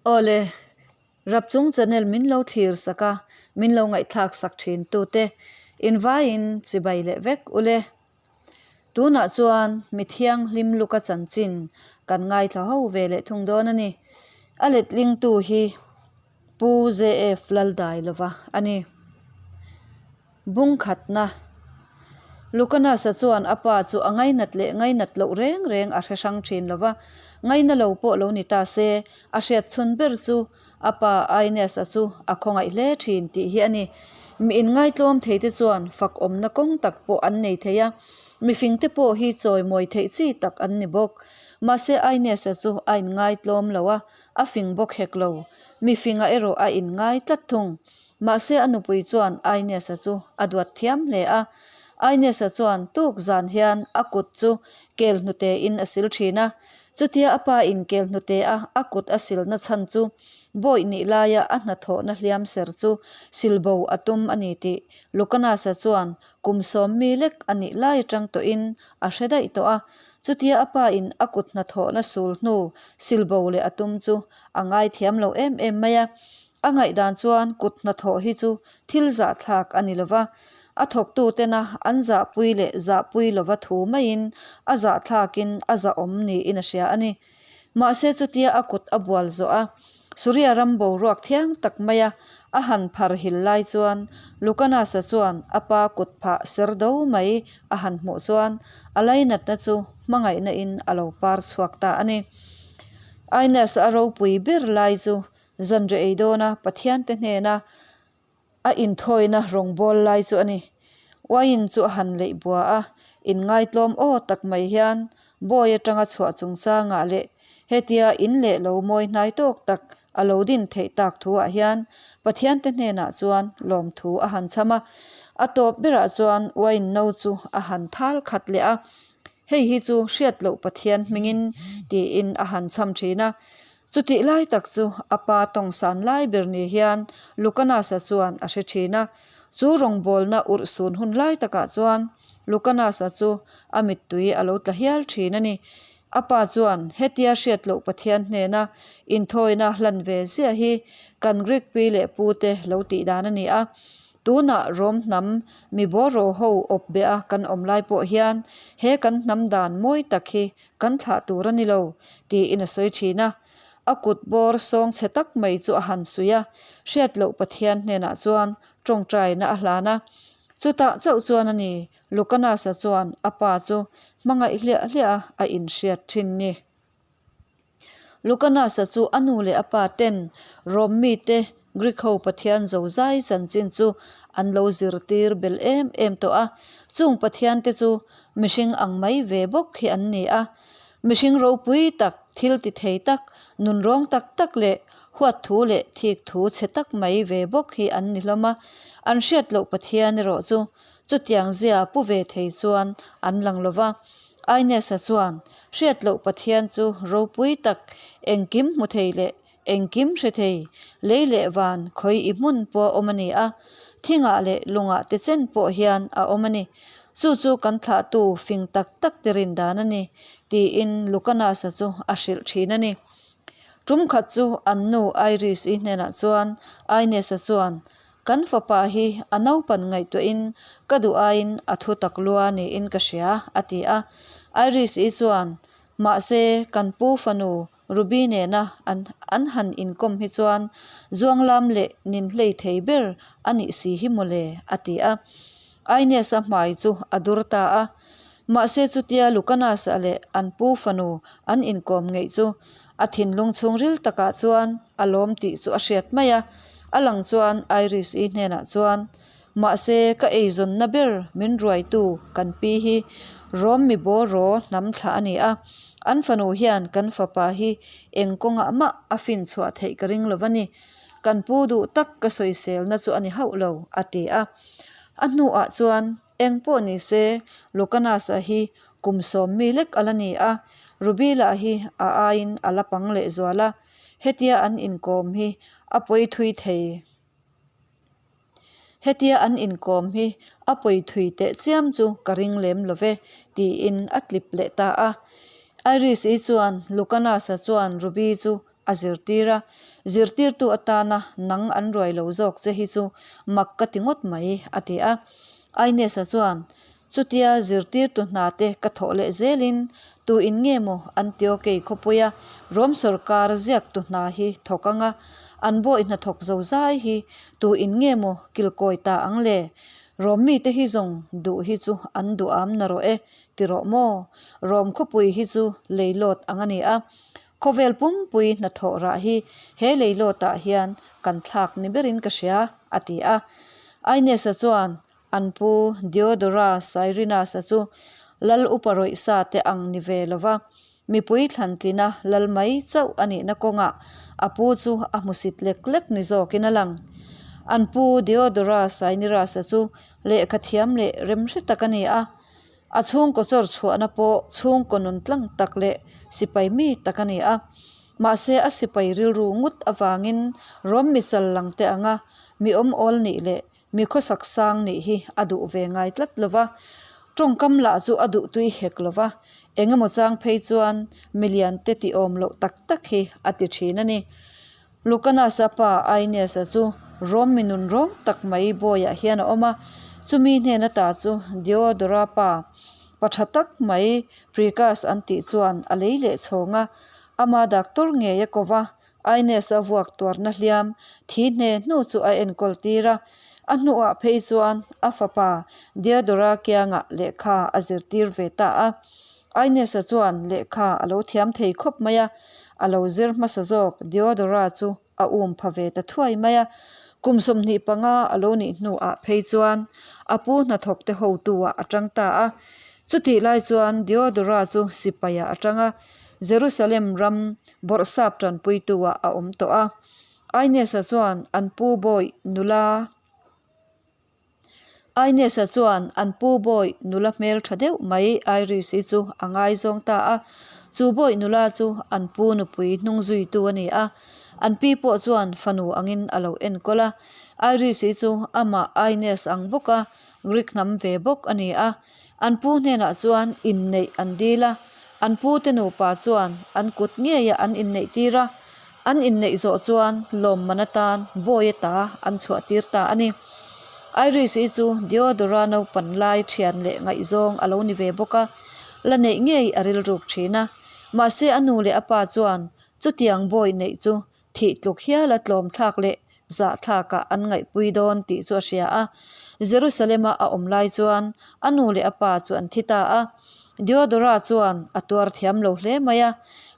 Awle, Rapchung channel min lo thlir sak a, min lo ngaihthlak sak thin tute invaiin chibai leh vek ule. Tunah chuan mi thianghlim luka chanchin kan ngaithla ho ve leh thung dawn a ni. A letlingtu hi Pu JF Laldailova a ni. Bungkhatna Lucanus-a chuan a pa chu a ngainat leh ngainat loh reng reng a hre hrang thin lo va, ngaina lo pawh lo ni ta se, a hriat chhun ber chu a pa Aeneas-a chu a khawngaih hle thin tih hi a ni. Mi inngaitlawm theite chuan fakawmna kawng tak pawh an nei thei a, mifingte pawh hi chawimawi theih chi tak an ni bawk. Mahse Aeneas-a chu a inngaitlawm lo a, a fing bawk hek lo. Mifinga erawh a inngai tlat thung. Mahse a nupui chuan Aeneas-a chu a duat thiam hle a. Aeneas-a chuan tuk zan hian a kut chu kel hnute in a sil thin a. Chutia a pa in kel hnute a a kut a silna chhan chu bawih nih laia a hnathawhna hliam ser chu silbo a tum a ni tih Lucanus-a chuan kum sawmmi lek a nih lai atang tawhin a hre daih tawh a. Chutia a pa in a kut hnathawhna sul hnu silbo leh a tum chu a ngaithiam lo em em mai a. A ngaihdan chuan kut hnathawh hi chu thil zahthlak a ni lova, a thawktu tena an zahpui leh zahpui lova thu maiin a zahthlakin a zahawm niin a hria a ni. Mahse chutia a kut a bual zawh a, Suria ram boruak thiang tak maia a han phar hil lai chuan Lucanus-a chuan a pa kut phah ser do mai a han hmuh chuan a lainatna chu hmangaihna in a lo par chhuak ta a ni. Aeneas-a ropui ber lai chu Zanriah ei dawna Pathiante hnena a inthawina rawngbâwl lai chu a ni. Uaiin chu a han leih bua a, inngaitlawm aw tak mai hian bawi atanga chhuah chungchangah leh hetia in leh lo mawi hnai tawk tak a lo din theih tak thuah hian Pathiante hnenah chuan lawmthu a han chham a. A tawp berah chuan uain no chu a han thal khat leh a, Hei hi chu hriat loh Pathian hmingin tiin a han chham thin a. Chutih lai tak chu a pa tawngsan lai ber ni hian Lucanus-a chuan a hre thin a. Chu rawngbawlna urh sun hun lai takah chuan Lucanus-a chu a mittui a lo tla hial thin a ni. A pa chuan hetia hriat loh Pathian hnena inthawina hlan ve ziah hi kan Greek pi leh pute lo tih dan a ni a. Tunah Rom hnam mi bawraw ho awp beh a kan awm lai pawh hian he kan hnam dan mawi tak hi Kan thlah tur a ni lo, tiin a sawi thin a. A kut bawr sawng chhe tak mai chu a han suih a, hriat loh Pathian hnenah chuan tawngtaina a hlan a. Chutah chauh chuan a ni, Lucanus-a chuan a pa chu hmangaih hliah hliah a a inhriat thin ni. Lucanus-a chu a nu leh a pa ten Rom mite Greek ho Pathian zozai chanchin chu an lo zirtir bel em em tawh a, chung Pathian te chu mihring ang mai ve bawk hi an ni a. Mihring ropui tak, thil ti thei tak, nunrawng tak tak leh huat thu leh thik thu chhe tak mai ve bawk hi an ni hlawm a. An hriat loh Pathian erawh chu chutiang zia pu ve thei chuan an lang lo va. Aeneas-a chuan hriat loh Pathian chu ropui tak, engkim hmu thei leh Engkim hre thei, lei leh van khawi i hmun pawh a awm a ni a, thingah leh lungah te chen pawh hian a awm a ni. Chu chu kan thlahtu fing tak tak te rin dan a ni, tiin Lucanus-a chu a hrilh thin a ni. Tum khat chu an nu Iris-i hnenah chuan Aeneas-a chuan, Kan fapa hi a naupan ngaihtuahin ka duh aiin a thu tak lua niin ka hria, a ti a. Iris-i chuan, Mahse, kan pu fanu Ruby nena an an han inkawm hi chuan zuanglam leh nin hlei thei ber a nih si hi mawle, a ti a. Aeneas-a hmai chu a dur ta a. Mahse chutia Lucanus-a leh an pu fanu an inkawm ngeih chu a thinlung chhungril takah chuan a lawm tih chu a hriat mai a. A lang chuan Iris-i hnenah chuan Mahse, ka eizawnna ber min ruaitu kan pi hi Rom mi bawraw hnam thlah a ni a, an fanu hian kan fapa hi eng kawngah mah a fin chhuah theih ka ring lo va ni. Kan pu duh tak ka sawiselna chu a ni hauh lo, a ti a. A hnuah chuan eng pawh ni se Lucanus-a hi kum sawm mi lek a la ni a, Ruby lah hi a aiin a la pang lehzual a, hetia an inkawm hi a pawi thui thei. Hetia an inkawm hi a pawi thui teh chiam chu ka ring lem lo ve, tiin a tlip leh ta a. Iris-i chuan Lucanus-a chuan Ruby chu a zirtir a, zirtirtu atana nang an ruai lo zawk che hi chu mak ka ti ngawt mai, a ti a. Aeneas-a chuan, Chutia zirtirtu hna te ka thawh leh zelin tu in nge maw Antiokei khawpuia Rom sawrkar ziaktu hna hi thawk anga an bawi hnathawk zo zai hi tu in nge maw kilkawi ta ang le? Rom mite hi zawng duh hi chu an duham na rawh e ti rawh maw? Rom khawpui hi chu leilawt ang a ni a, khawvel pumpui hnathawh rah hi he leilawtah hian kan thlak ni berin ka hria, a ti a. Aeneas-a chuan an pu Diodora Cyrinus-a chu lal upa rawih sa te ang ni ve lova, mipui thlantlina lal mai chauh a nihna kawngah a pu chu a hmusit lek lek ni zawkin a lang. An pu Diodora Cynirus-a chu lehkha thiam leh remhre tak a ni a, A chhungkaw chawr chhuahna pawh chhungkaw nun tlang tak leh sipai mi tak a ni a. Mahse a sipai rilru ngut avangin rawm mi chal lang te anga mi awm awl nih leh mi khawsak sang nih hi a duh ve ngai tlat lo va. Tawngkam lah chu a duh tui hek lo va, eng emaw chang phei chuan milian te tih awm loh tak tak hi a ti thin a ni. Lucanus-a pa Aeneas-a chu Rom mi nun rawng tak mai bawiah hian a awm a, chumi hnen ata chu Diodora pa pa tha tak mai Pricas an tih chuan a lei leh chhawng a, ama doctor ngei a ko va, Aeneas-a vuak tuarna hliam thi hne hnu chu a enkawl tir a, a hnuah phei chuan a fapa Diodora kiangah lehkha a zirtir ve ta a. Aeneas-a chuan lehkha a lo thiam thei khawp mai a, a lo zir hmasa zawk Diodora chu a um pha ve ta thuai mai a. Kum 25 a lo nih hnuah phei chuan a pu hnathawk te hotu-ah a tang ta a. Chutih lai chuan Diodora chu sipaiah a tang a, Jerusalem ram bawrhsap tanpuitu-ah a awm tawh a. Aeneas-a chuan an pu bawi nula. Aeneas-a chuan an pu bawi nula hmel tha deuh mai Iris-i chu a ngaizawng ta a, chu bawi nula chu an pu nupui hnung zuitu a ni a, an pi pawh chuan fanu angin a lo enkawl a. Iris-i chu amah Aeneas ang bawka Greek hnam ve bawk a ni a, an pu hnenah chuan inneih an dil a, an pu te nupa chuan an kut ngeia an inneih tir a, an inneih zawh chuan lawmman atan bawi ata an chhuah tir ta a ni. Iris-i chu Diodora naupan lai thian leh ngaihzawng a lo ni ve bawk a, la neih ngei a rilruk thin a, mahse a nu leh a pa chuan chutiang bawi neih chu Thih tluk hial a tlawm thlak leh zah thlakah an ngaihpui dawn tih chu a hria a. Jerusalem-a a awm lai chuan a nu leh a pa chu an thi ta a. Diodora chuan a tuar thiam lo hle mai a,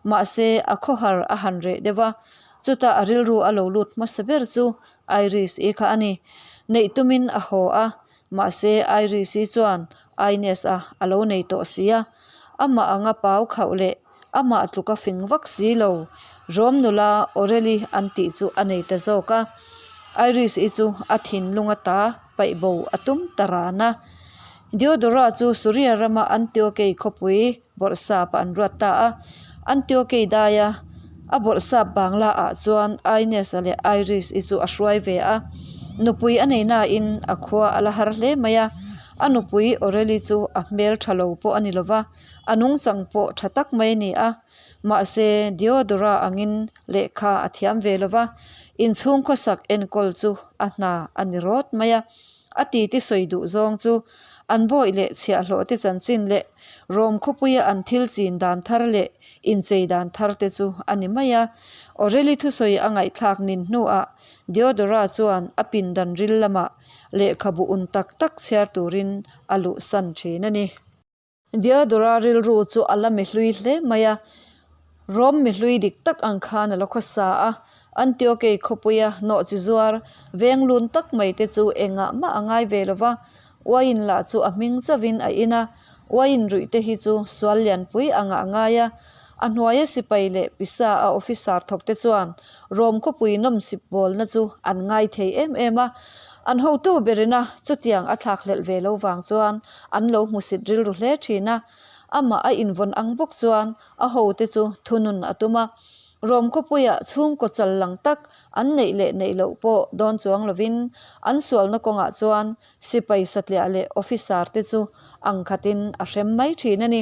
mahse a khawhar a han reh deuh a, chutah a rilru a lo lut hmasa ber chu Iris-i kha a ni. Neih tumin a haw a, mahse Iris-i chuan Aeneas-a a lo nei tawh si a, amah anga pau khauh leh Amah tluk a fing vak si lo. Rom nula Aurelie an tih chu a nei ta zawk a. Iris-i chu a thinlung ata paih bo a tum ta ran a. Diodora chu Suria rama Antiokei khawpui bawrhsap ah an ruat ta a. Antiokei daia a bawrhsap bangla ah chuan Aeneas-a leh Iris-i chu a hruai ve a. Nupui a nei nain a khua a la har hle mai a. A nupui Aurelie chu a hmel tha lo pawh a ni lova. A nungchang pawh tha tak mai a ni a, mahse Diodora angin lehkha a thiam ve lo va, inchhung khawsak enkawl chu a hna a ni rawt mai a. A titi sawi duh zawng chu an bawih leh chhiahhlawh te chanchin leh Rom khawpuia an thil chin dan thar leh inchei dan thar te chu a ni mai a. Aurelie thusawi a ngaihthlak nin hnuah Diodora chuan a pindan ril lamah lehkhabu un tak tak chhiar turin a luhsan thin a ni. Diodora rilru chu a la mihlui hle mai a, Rom mihlui dik tak ang khan a la khawsa a. Antiokei khawpuia nawhchi zuar veng lun tak mai te chu engah mah a ngai ve lo va, uaiin lah chu a hming chauhin a in a, uaiin ruih te hi chu sual lianpui angah a ngai a. A hnuaia sipai leh pisa a officer thawk te chuan Rom khawpui nawmsip bawlna chu an ngai thei em em a, an hotu berina chutiang a thlakhlelh ve lo vang chuan an lo hmusit rilru hle thin a. Amah a invawn ang bawk chuan a hote chu thunun a tum a. Rom khawpuia chhungkaw chal lang tak an neih leh neih loh pawh dawn chuang lovin an sualna kawngah chuan sipai satliah leh officer te chu ang khatin a hrem mai thin a ni.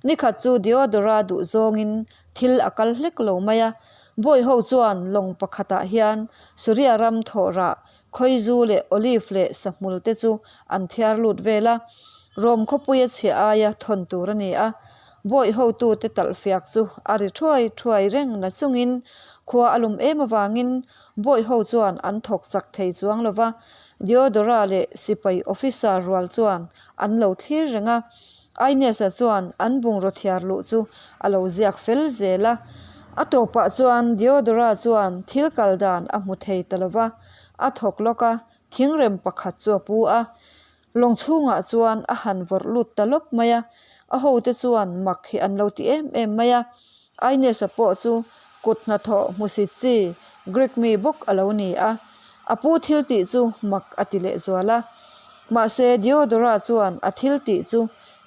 Nikhat chu Diodora duh zawngin thil a kal hlek lo mai a. Bawi ho chuan lawng pakhatah hian Suria ram thawhrah khawizu leh olive leh sahmul te chu an thiar lut vel a, Rom khawpuia chhia aia thawn tur a ni a. Bawi hotute talhfiak chu a ri thuai thuai reng na chungin khua a lum em avangin bawi ho chuan an thawk chak thei chuang lo va, Diodora leh sipai officer rual chuan an lo thlir reng a. Aeneas-a chuan an bungraw thiar luh chu a lo ziak fel zel a. A tawpah chuan Diodora chuan thil kal dan a hmu thei ta lo va, a thawk lawk a, thingrem pakhat chu a pu a. Lawng chhungah chuan a han vawrh lut ta lawp mai a, a hote chuan mak hi an lo ti em em mai a. Aeneas-a pawh chu kut hnathawh hmusit chi Greek mi bawk a lo ni a, a pu thil tih chu mak a ti lehzual a. Mahse, Diodora chuan a thil tih chu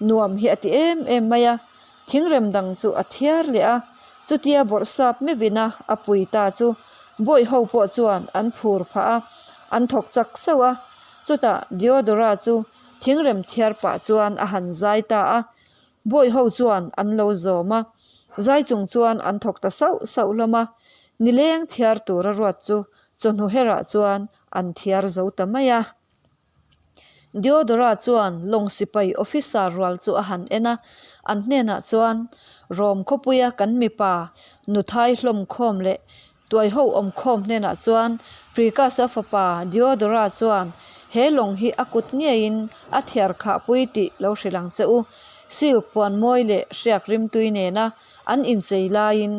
nuam hi a ti em em mai a, thingrem dang chu a thiar leh a, chutia bawrhsap mevina a pui ta chu bawih ho pawh chuan an phur phah a, an thawk chak sauh a. Chutah Diodora chu thingrem thiar pah chuan a han zai ta a, Bawi ho chuan an lo zawm a, zai chung chuan an thawk ta sauh sauh hlawm a, nileng thiar tura ruat chu chawhnu herah chuan an thiar zo ta mai a. Diodora chuan lawng sipai officer rual chu a han en a, an hnenah chuan, Rom khawpuia kan mipa nuthai hlawm khawm leh Tuaiho awmkhawm hnenah chuan Pricus-a fapa Diodora chuan he lawng hi a kut ngeiin a thiar khahpui tih lo hrilh ang che u. Silk puan mawi leh hriak rimtui nena an inchei laiin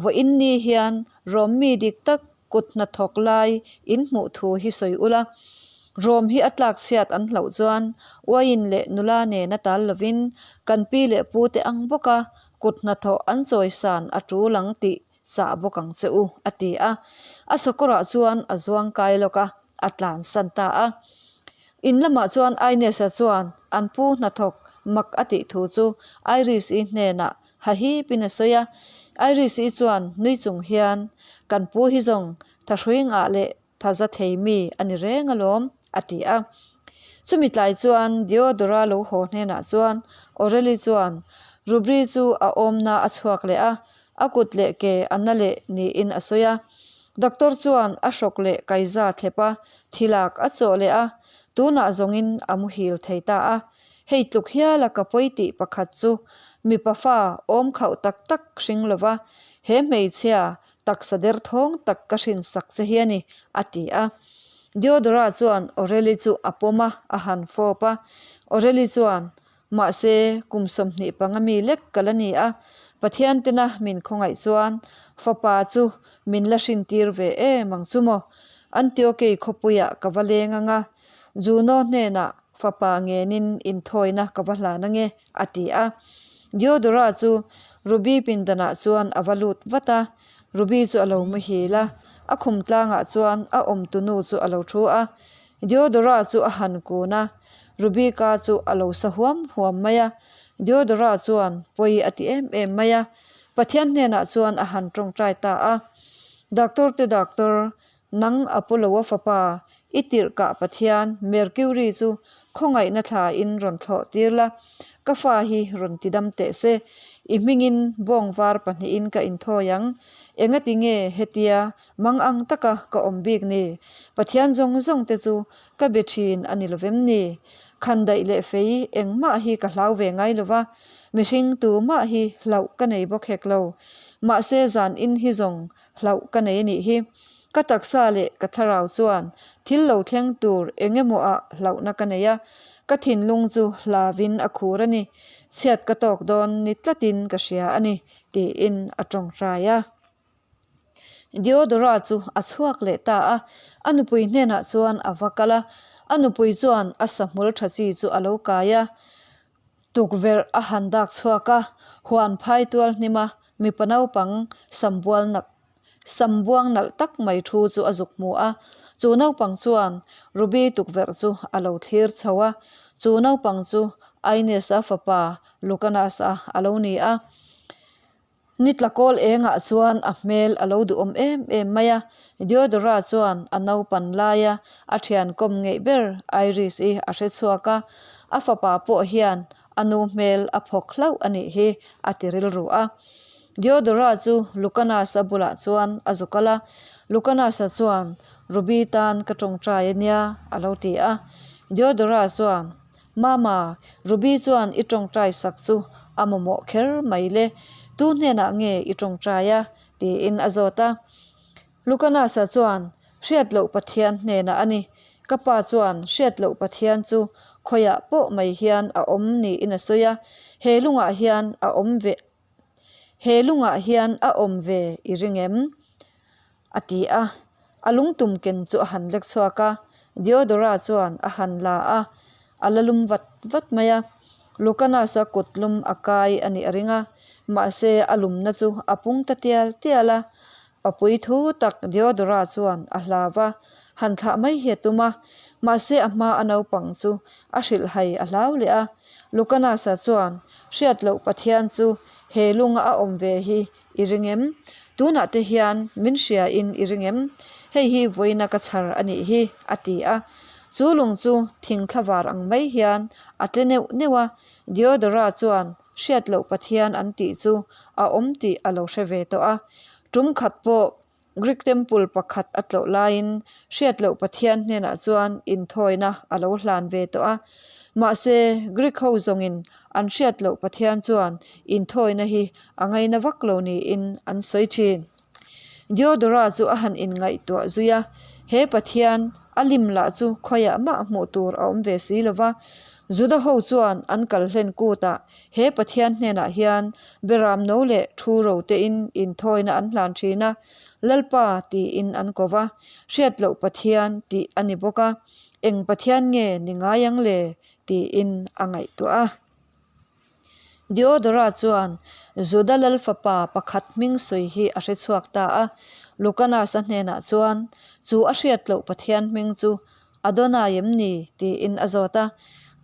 vawiin ni hian Rom mi dik tak kut hnathawk lai in hmuh thu hi sawi ula. Rom hi a tlak chhiat an hlauh chuan uaiin leh nula nena tal lovin kan pi leh pute ang bawka kut hnathawh an chawisan a tul ang tih chah bawk ang che u, a ti a. A sakawrah chuan a zuang kai lawk a, a tlansan ta a. In lamah chuan Aines-a chuan an pu hnathawk mak a tih thu chu Iris-i hnenah hahipin a sawi a. Iris-i chuan nui chung hian, Kan pu hi zawng thahrui ngah leh tha za thei mi a ni reng alawm, a ti a. Chumi tlai chuan Diodora lo haw hnenah chuan Aurelie chuan Rubri chu a awmna a chhuak leh a, a kut leh ke a na leh niin a sawi a. Doctor chuan a hrawk leh kaiza thlep a, thilak a chawh leh a, tunah zawngin a muhil thei ta a. Hei tluk hiala ka pawi tih pakhat chu mipa fa awm khauh tak tak hring lova, he hmeichhia Taksa derthawng tak ka hrinsak che hi a ni, a ti a. Diodora chuan Aurelie chu a pawm a, a han fawp a. Aurelie chuan, Mahse, kum 25 mi lek ka la ni a, Pathian tena min khawngaih chuan fapa chu min la hrintir ve em ang chu maw? Antiokei khawpuiah ka va leng ang a, Juno hnenah fapa ngenin inthawina ka va hlan ange, a ti a. Diodora chu Ruby pindanah chuan a va lut vat a, Ruby chu a lo muhil a, a khum tlangah chuan a awmtunu chu a lo thu a. Diodora chu a han kun a, Ruby ka chu a lo sa huam huam mai a. Diodora chuan pawi a ti em em mai a, Pathian hnenah chuan a han tawngtai ta a. Doctor te doctor, Nang Apollo-a fapa, i tirhkah Pathian, Mercury chu khawngaihna thlain rawn thlawh tir la, ka fa hi rawn ti dam teh se. I hmingin bawng var pahnihin ka inthawi ang. Engati nge hetia mang ang taka ka awm bik ni? Pathian zawng zawng te chu ka be thin a ni lovem ni? Khandaih leh fei engmah hi ka hlau ve ngai lova, mihring tumah hi hlauh ka nei bawk hek lo. Mahse zan in hi zawng Hlauh ka nei a nih hi. Ka taksa leh ka thlarau chuan thil lo thleng tur eng emaw ah hlauhna ka nei a, ka thinlung chu hlavin a khur a ni. Chhiat ka tawk dawn ni tlatin ka hria a ni, tiin a tawngtai a. Diodora chu a chhuak leh ta a, a nupui hnenah chuan a va kal a, a nupui chuan a sahmul tha chi chu a lo kai a. Tukverh a han dak chhuak a, huan phai tual hnim a, mipa naupang sambual nak sambuang nalh tak mai thu chu a zuk hmu a. Chu naupang chuan Ruby tukverh chu a lo thlir chho a, chu naupang chu Aeneas-a fapa Lucanas-a a lo ni a. Ni tla kawl engah chuan a hmel a lo duhawm em em mai a, Diodora chuan a naupan laia a thian kawm ngeih ber Iris-i a hre chhuak a, a fapa pawh hian a nu hmel a phawk hlauh a nih hi a ti rilru a. Diodora chu Lucanas-a bulah chuan a zu kal a, Lucanas-a chuan, Ruby tan ka tawngtai a nia, a lo ti a. Diodora chuan, Mama, Ruby chuan i tawngtai sak chu a mamawh kher mai le, tu hnenah nge i tawngtai a? tiin a zawt a. Lucanasa chuan, Hriat loh Pathian hnenah a ni. Ka pa chuan hriat loh Pathian chu khawiah pawh mai hian a awm niin a sawi a, he lungah hian a awm ve he lungah hian a awm ve i ring em? a ti a. A lungtum ken chu a han lek chhuak a, Diodora chuan a han la a, a la lum vat vat mai a. Lucanasa kut lum a kai a nih a ring a, mahse a lumna chu a pung ta tial tial a. Papui thu tak Diodora chuan a hlau a, han thlah mai hi a tum a, mahse a hma a naupang chu a hrilhhai a hlau leh a. Lucanasa chuan hriat loh Pathian chu he lunga a awm ve hi i ring em? Tunah te hian min hria in i ring em? Hei hi vawiina ka chhar a nih hi, a ti a. Chu lung chu thing thlavar ang mai hian a tle neuh neuh a, Diodora chuan hriat loh Pathian an tih chu a awm tih a lo hre ve tawh a. Tum khat pawh Greek temple pakhat a tlawh laiin hriat loh Pathian hnenah chuan inthawina a lo hlan ve tawh a. Mahse, Greek ho zawngin an hriat loh Pathian chuan inthawina hi a ngaina vak lo niin an sawi thin. Diodora chu a han inngaihtuah zui a, he Pathian a lim lah chu khawiah mah hmuh tur a awm ve si lo va. Juda ho chuan an kal hlen kutah he Pathian hnenah hian beram no leh thu ro tein inthawina an hlan thin a, Lalpa tiin an ko va, hriat loh Pathian tih a ni bawk a, eng Pathian nge ni ngai ang le tiin a ngaihtuah a. Diodora chuan Juda lal fapa pakhat hming sawi hi a hre chhuak ta a, Lucanas-a hnenah chuan chu a hriat loh Pathian hming chu Adonai em ni? tiin a zawt a.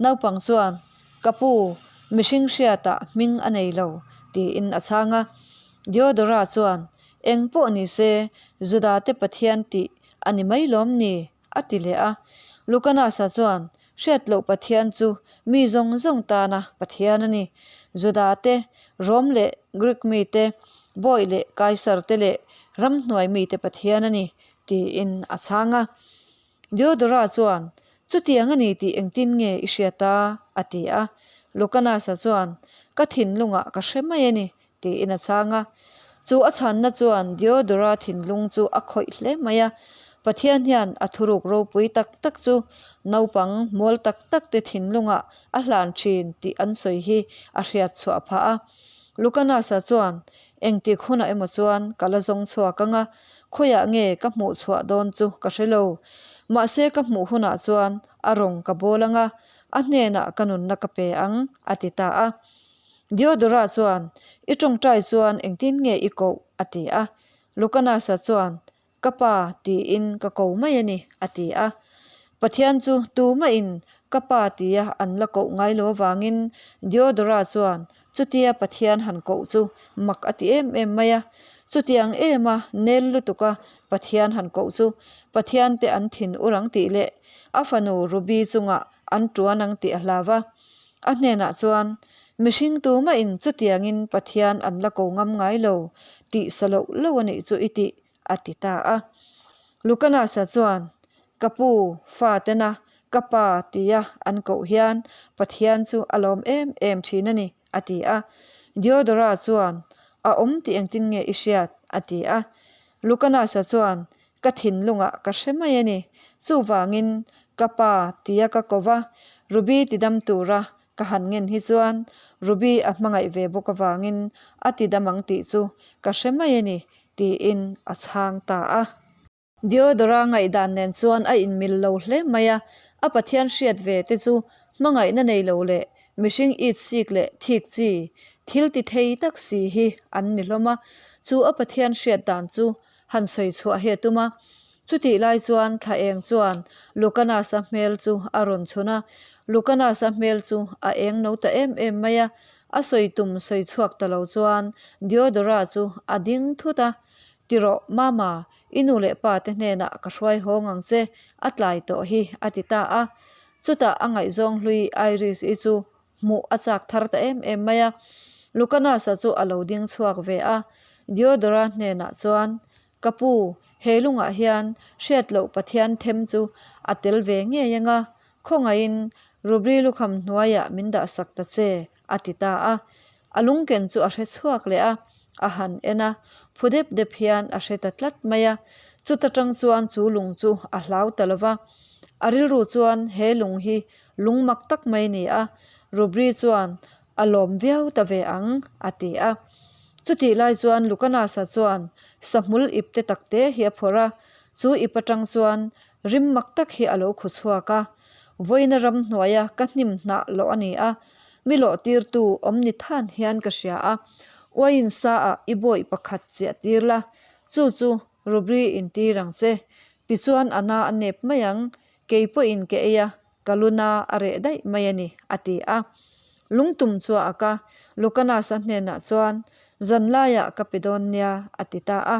Naupang chuan, Ka pu, mihring hriatah hming a nei lo, tiin a chhang a. Diodora chuan, Eng pawh ni se, Judate Pathian tih a ni mai lawm ni? a ti leh a. Lucanasa chuan, Hriat loh Pathian chu mi zawng zawng tana Pathian a ni. Judate, Rom leh Greek mite, Bawi leh Kaisar te leh ramhnuai mite Pathian a ni, tiin a chhang a. Diodora chuan, Chutiang a ni tih engtin nge i hriat a? a ti a. Lucanasa chuan, Ka thinlungah ka hre mai a ni, tiin a chhang a. Chu a chhanna chuan Diodora thinlung chu a khawih hle mai a. Pathian hian a thuruk ropui tak tak chu naupang mawl tak tak te thinlungah a hlan thin tih an sawi hi a hriat chhuah phah a. Lucanasa chuan, Engtik hunah emaw chuan ka la zawng chhuak ang a, khawiah nge ka hmuh chhuah dawn chu ka hre lo. Mahse ka hmuh hunah chuan a rawng ka bawl ang a, a hnenah ka nunna ka pe ang, a ti ta a. Diodora chuan, I tawngtai chuan engtin nge i koh? a ti a. Lucanasa chuan, Ka pa tiin ka ko mai a ni, a ti a. Pathian chu tumahin ka pa tia an la koh ngai lo avangin Diodora chuan chutia Pathian han koh chu mak a ti em em mai a. Chutiang ema nel lutuka Pathian han koh chu Pathian te an thin ur ang tih leh a fanu Ruby chungah an tuan ang tih a hlau a. A hnenah chuan, Mihring tumahin chutiangin Pathian an la ko ngam ngai lo tih sa loh loh a nih chu i tih, a ti ta a. Lucanasa chuan, Ka pu, fa tena ka pa tia an koh hian Pathian chu a lawm em em thin a ni, a ti a. Diodora chuan, A awm tih engtin nge i hriat? a ti a. Lucanasa chuan, Ka thinlungah ka hre mai a ni. Chuvangin, ka pa tia ka ko va, Ruby tidam tura ka han ngen hi chuan Ruby a hmangaih ve bawk avangin a tidam ang tih chu ka hre mai a ni, tiin a chhang ta a. Diodora ngaihdan nen chuan a inmil lo hle mai a, a Pathian hriat ve te chu hmangaihna nei lo leh mihring it sik leh thik chi, thil ti thei tak si hi an ni hlawm a, chu a Pathian hriat dan chu han sawi chhuah hi a tum a. Chutih lai chuan thla eng chuan Lucanasa hmel chu a rawn chhun a, Lucanasa hmel chu a eng no ta em em mai a, a sawi tum sawi chhuak ta lo chuan Diodora chu a ding thut a, Ti rawh, Mama, i nu leh pa te hnenah ka hruai hawng ang che, a tlai tawh hi, a ti ta a. Chutah a ngaihzawng hlui Iris-i chu hmuh a chak thar ta em em mai a. Lucanus-a chu a lo ding chhuak ve a, Diodora hnenah chuan, Ka pu, he lungah hian hriat loh Pathian them chu a tel ve ngei ang a, khawngaihin Rubri lukham hnuaiah min dahsak ta che, a ti ta a. A lungken chu a hre chhuak leh a, a han en a, phu dep dep hian a hre ta tlat mai a. Chuta tang chuan chu lung chu a hlau ta lo va. A rilru chuan he lung hi lung mak tak mai ni a, Rubri chuan a lawm viau ta ve ang, a ti a. Chutih lai chuan Lucanasa chuan sahmul ip te tak te hi a phawrh a, chu ip atang chuan rim mak tak hi a lo khu chhuak a. Vawiina ramhnuaia ka hnim hnah loh a ni a, mi lawh tirtu awm ni than hian ka hria a, uaiin sa ah i bawih pakhat chiah tir la, chu chu Rubri intir ang che, tichuan a na a nep mai ang, kei pawhin ka ei a, ka lu na a reh daih mai a ni, a ti a. Lungtum chu a ak a, Lucanasa hnenah chuan, Zan laiah ka pe dawn nia, a ti ta a.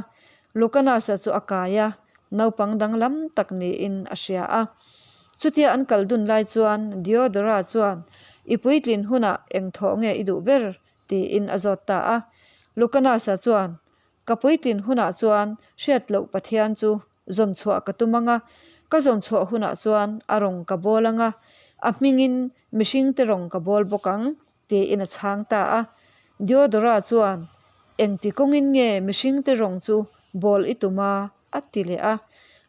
Lucanasa chu a kai a, naupang danglam tak niin a hria a. Chutia an kal dun lai chuan Diodora chuan, I puitlin hunah eng thawh nge i duh ber? tiin a zawt ta a. Lucanasa chuan, Ka puitlin hunah chuan hriat loh Pathian chu zawn chhuah ka tum ang a, ka zawn chhuah hunah chuan a rawng ka bawl ang a, a hmingin mihringte rawng ka bawl bawk ang, tiin a chhang ta a. Diodora chuan, Engti kawngin nge mihringte rawng chu bawl i tum a? a ti leh a.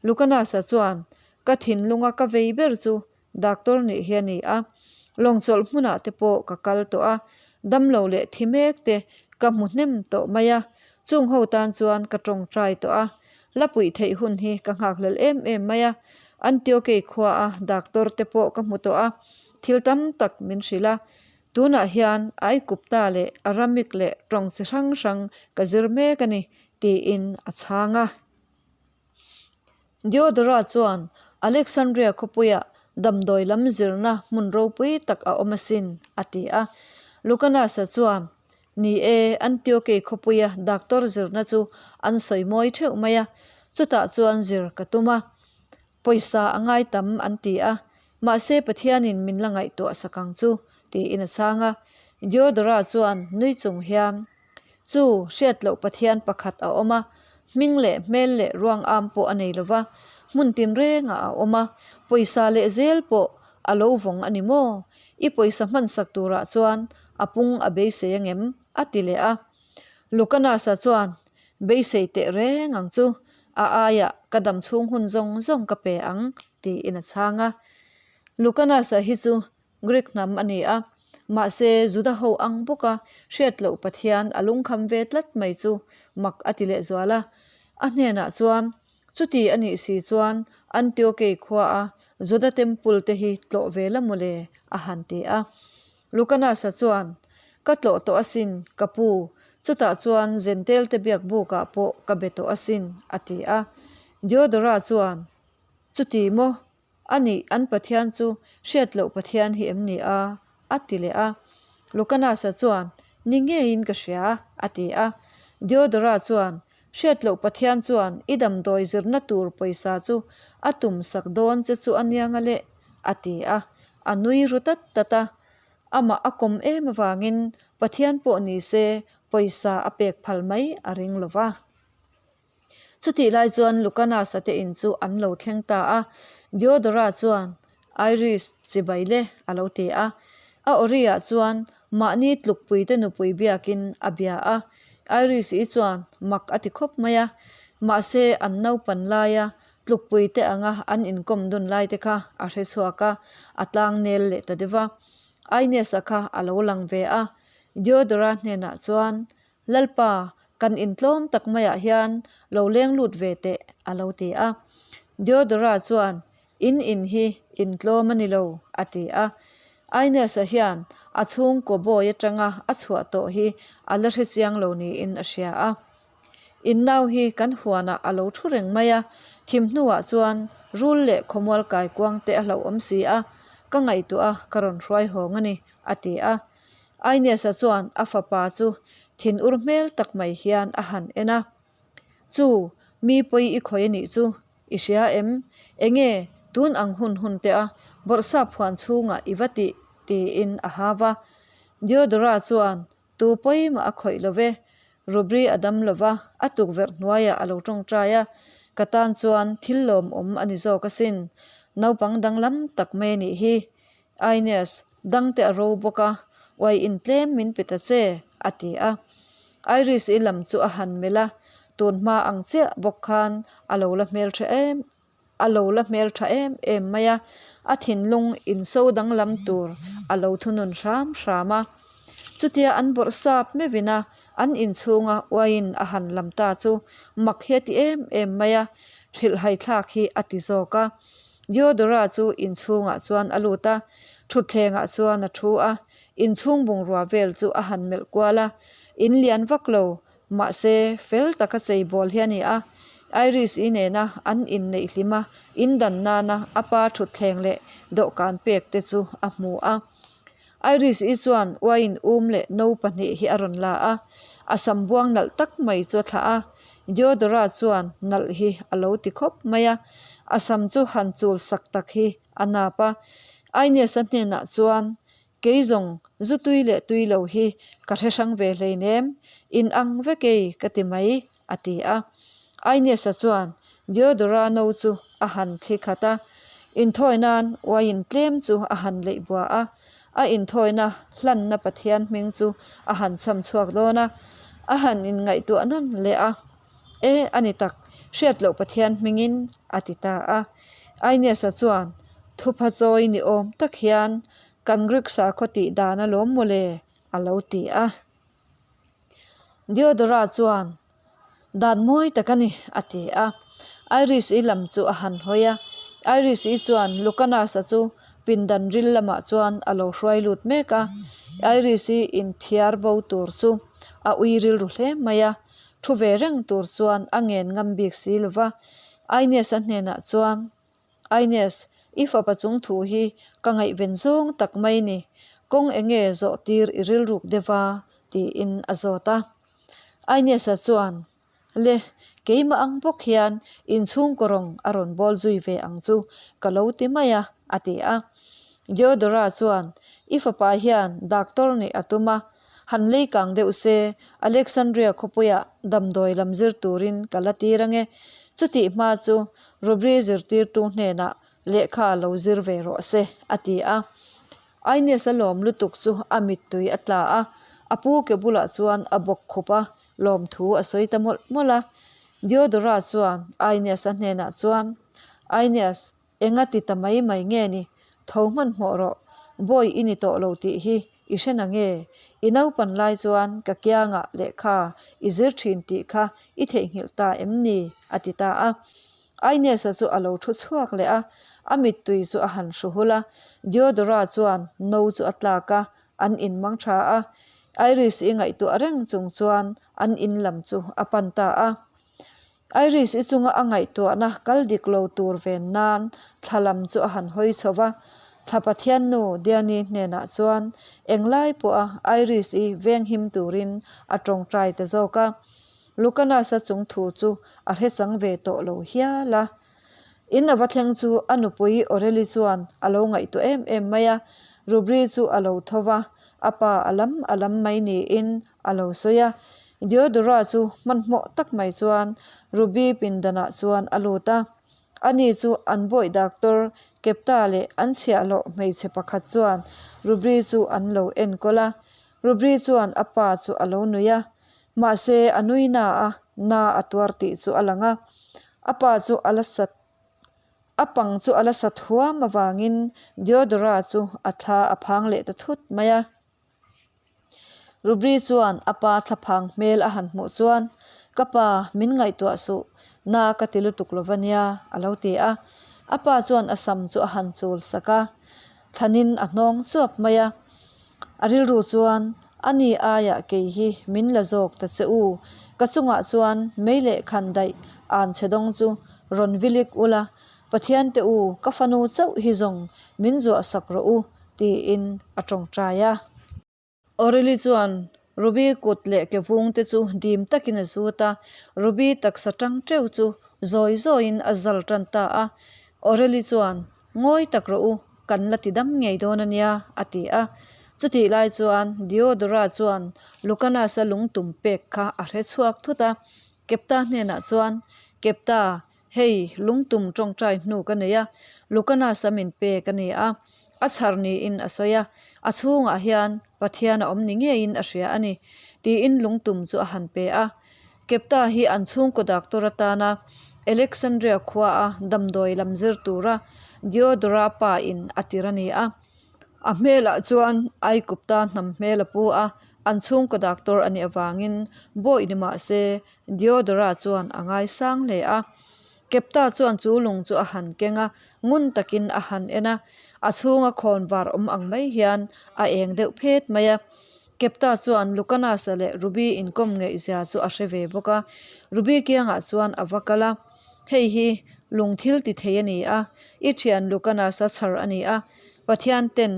Lucanasa chuan, Ka thinlunga ka vei ber chu Doctor nih hi a ni a, lawng chawlh hmunah te pawh ka kal tawh a, damlo leh thi mek te ka hmu hnem tawh mai a, chung ho tan chuan ka tawngtai tawh a, la puih theih hun hi ka nghakhlel em em mai a, Antiokei khua a doctor te pawh ka hmu tawh a, thil tam tak min hrilh a, tunah hian Aikupta leh Aramik leh tawng chi hrang hrang ka zir mek a ni tiin a chhang a. Diodora chuan Alexandria khawpuia damdawi lam zirna hmun ropui tak a awm asin, a ti a. Lucanus-a chuan, Ni e, Antiokei khawpuia doctor zirna chu an sawi mawi theuh mai a, chutah chuan zir ka tum a. Pawisa a ngai tam an ti a, mahse Pathianin min la ngaihtuah sak ang chu, tiin a chhang a. Diodora chuan nui chung hian, Chu hriat loh Pathian pakhat a awm a, hming leh hmel leh ruang am pawh a nei lo va, hmun tinrengah a awm a, pawisa leh zel pawh a lo vawng a ni maw? I pawisa hmansak turah chuan a pung a beisei angem? a ti leh a. Lucanasa chuan, Beisei teh reng ang chu, a aiah ka dam chhung hun zawng zawng ka pe ang, tiin a chhang a. Lucanasa hi chu Greek hnam a ni a, mahse Juda ho ang bawka hriat loh Pathian a lungkham ve tlat mai chu mak a ti lehzual a. A hnenah chuan, Chuti a nih si chuan Antiokei khuaa Juda temple te hi tlawh ve la mawle? a han ti a. Lucanus-a chuan, Ka tlawh tawh asin, ka pu, chutah chuan Zentel te biak bukah pawh ka be tawh asin, a ti a. Diodora chuan, Chuti maw? A nih, an Pathian chu hriat loh Pathian hi em ni a? a ti leh a. Lucanus-a chuan, Ni ngeiin ka hria, a ti a. Diodora chuan, Hriat loh Pathian chuan i damdawi zirna tur pawisa chu a tum sak dawn che chu a nia nga le, a ti a. A nui ru tat tat a. Amah a kawm em avangin Pathian pawh ni se pawisa a pek phal mai a ring lo va. Chutih lai chuan Lucanus-a te in chu an lo thleng ta a, Diodora chuan, Iris, chibai le, a lo ti a. A awri-ah chuan mahni tlukpuite nupui biakin a bia a. Iris-i chuan mak a ti khawp mai a, mahse an naupan laia tlukpuite anga an inkawm dun laite kha a hre chhuak a, a tlang nel leh ta deuh va. Ines-a kha a lo lang ve a, Diodora hnenah chuan, Lalpa, kan intlawm tak maiah hian lo leng lut ve teh, a lo ti a. Diodora chuan, In in hi intlawm a ni lo, a ti a. Ines-a hian a chhungkaw bawi atanga a chhuah tawh hi a la hre chiang lo niin a hria a. In nau hi kan huanah a lo thu reng mai a, thim hnuah chuan rul leh khawmual kaikuang te a hlauhawm si a, ka ngaihtuah a ka rawn hruai hawng a ni, a ti a. Aeneas-a chuan a fapa chu thinur hmel tak mai hian a han en a, Chu, mi pawi i khawi a nih chu, i hria em? Enge, tun ang hun hun te a bawrhsap huan chhungah i va tih? tiin a hau a. Diodora chuan. Tu pawimah a khawih lo ve. Rubri a dam lo va, a tukverh hnuaiah a lo tawngtai a, ka tan chuan thil lawmawm a ni zawk asin. Naupang danglam tak mai a nih hi. Aeneas, dangte a ro bawk a, uai in tlem min pe ta che, a ti a. Iris i lam chu a han melh a, tun hma ang chiah bawk khan a lo la hmeltha em a lo la hmeltha em em mai a, a thinlung inso danglam tur a lo thunun hram hram a. Chutia an bawrh sap meuhin a, an inchhunga uaiin a han lam ta chu mak hi a ti em em mai a, hrilhhai thlak hi a ti zawk a. Diodora chu inchhungah chuan a lut a, thutthlengah chuan a thu a, inchhung bungrua vel chu a han melh kual a, in lian vak lo Mahse, fel taka cheibawl hi a ni a, Iris-i nena an inneih hlim a, indan nana a pa thutthleng leh dawhkan pek te chu a hmu a. Iris-i chuan uaiin um leh no pahnih hi a rawn la a, a sam buang nalh tak mai chu a thlah a. Diodora chuan nalh hi a lo ti khawp mai a, a sam chu han chul sak tak hi a nap a. Aeneas-a hnenah chuan Kei zawng zu tui leh tui lo hi ka hre hrang ve hleinem, in ang vek ei ka ti mai, a ti a. Aeneas-a chuan Diodora no chu a han thli khat a, inthawi nan uaiin tlem chu a han leih bua a, a inthawina hlanna Pathian hming chu a han chham chhuak dawn a, a han inngaihtuah nawn leh a. E, a ni tak, hriat loh Pathian hmingin, a ti ta a. Aeneas-a chuan thupha chawi ni awm tak hian, Kan Greek sakhaw tih dan alawm mawle, a lo ti a. Diodora chuan, Dan mawi tak a ni, a ti a. Iris-i lam chu a han hawi a. Iris-i chuan Lucanus-a chu pindan ril lamah chuan a lo hruai lut mek a. Iris-i inthiar bo tur chu a ui rilru hle mai a. Thu ve reng tur chuan a ngen ngam bik si lo va. Aeneas-a hnenah chuan, Aeneas, i fapa chung thu hi ka ngaihven zawng tak mai ni. Kawng eng nge zawh tir i rilruk deuh va? tiin a zawt a. Aeneas-a chuan, Le, keimah ang bawk hian inchhungkaw rawng a rawn bawl zui ve ang chu ka lo ti mai a, a ti a. Diodora chuan, I fapa hian doctor nih a tum a, Han lei kang deuh se, Alexandria khawpuiah damdawi lam zir turin ka la tir ange. Chutih hma chu Rubri zirtirtu hnenah lehkha lo zir ve rawh se, a ti a. Aeneas a lawm lutuk chu a mittui a tla a, a pu ke bulah chuan a bawk khup a, lawmthu a sawi ta mawlh mawlh a. Diodora chuan Aeneas-a hnenah chuan, Aeneas, Enga ti ta mai mai nge ni? Tho hmanhmawh rawh, bawi i ni tawh lo tih hi i hre na nge? I naupan lai chuan ka kiangah lehkha i zir thin tih kha i theihnghilh ta em ni? a ti ta a. Aeneas-a chu a lo thu chhuak leh a, a mittui chu a han hru hul a. Diodora chuan no chu a tlak a, an inmang tha a. Iris-i ngaihtuah reng chung chuan an in lam chu a pan ta a. Iris i chunga a ngaihtuahna kal dik lo tur ven nan thla lam chu a han hawi chho va. Thla Pathiannu Diani hnenah chuan englai pawha Iris i venghim turin a tawngtai ta zawk a. Lucanus-a chung thu chu a hrechang ve tawh lo hial a. In a va thleng chu a nupui Aurelie chuan a lo ngaihtuah em em mai a. Rubri chu a lo tho va, a pa a lam a lam mai niin a lo sawi a. Diodora chu hmanhmawh tak mai chuan Ruby pindanah chuan a lut a. Ani chu an bawih doctor Kepta leh an chhiahhlawh hmeichhe pakhat chuan Ruby chu an lo enkawl a. Ruby chuan a pa chu a lo nui a. Mahse a nui na a, na a tuar tih chu a lang a. A pa chu a la sat A pang chu a la sat huam avangin Diodora chu a thla a phang leh ta thut mai a. Rubri chuan a pa thlaphang hmel a han hmuh chuan, Ka pa, min ngaihtuah suh, na ka ti lutuk lo va nia, a lo ti a. A pa chuan a sam chu a han chul sak a, thlanin a hnawng chuap mai a. A rilru chuan, A ni aiah kei hi min la zawk ta che u, ka chungah chuan mei leh khan daih an che dawng chu rawn vilik ula, Pathian te u, ka fanu chauh hi zawng min zuah sak rawh u, tiin a tawngtai a. Aurelie chuan Ruby kut leh ke vung te chu dim takin a zut a, Ruby taksa tang teuh chu zawi zawiin a zal tan ta a. Aurelie chuan, Ngawi tak rawh u, kan la ti dam ngei dawn a nia, a ti a. Chutih lai chuan Diodora chuan Lucanus-a lungtum pek kha a hre chhuak thut a, Kepta hnenah chuan, Kepta, hei lungtum tawngtai hnu ka nei a, Lucanus-a min pek a ni a, a chhar niin a sawi a, a chhungah hian Pathian a awm ni ngeiin a hria a ni, tiin lungtum chu a han pe a. Kepta hi an chhungkaw doctor atana Alexandria khuaa damdawi lam zir tura Diodora pa in a tir a ni a. A hmelah chuan Aikupta hnam hmel a pu a, an chhungkaw doctor a nih avangin bawi ni mah se Diodora chuan a ngaisang hle a. Kepta chuan chu lung chu a han keng a, ngun takin a han en a, a chhunga khawn var awm ang mai hian a eng deuh phet mai a. Kepta chuan Lucanus-a leh Ruby inkawm ngeihzia chu a hre ve bawk a, Ruby kiangah chuan a va kal a, Hei hi lung thil ti thei a ni a, i thian Lucanus-a chhar a ni a, Pathian ten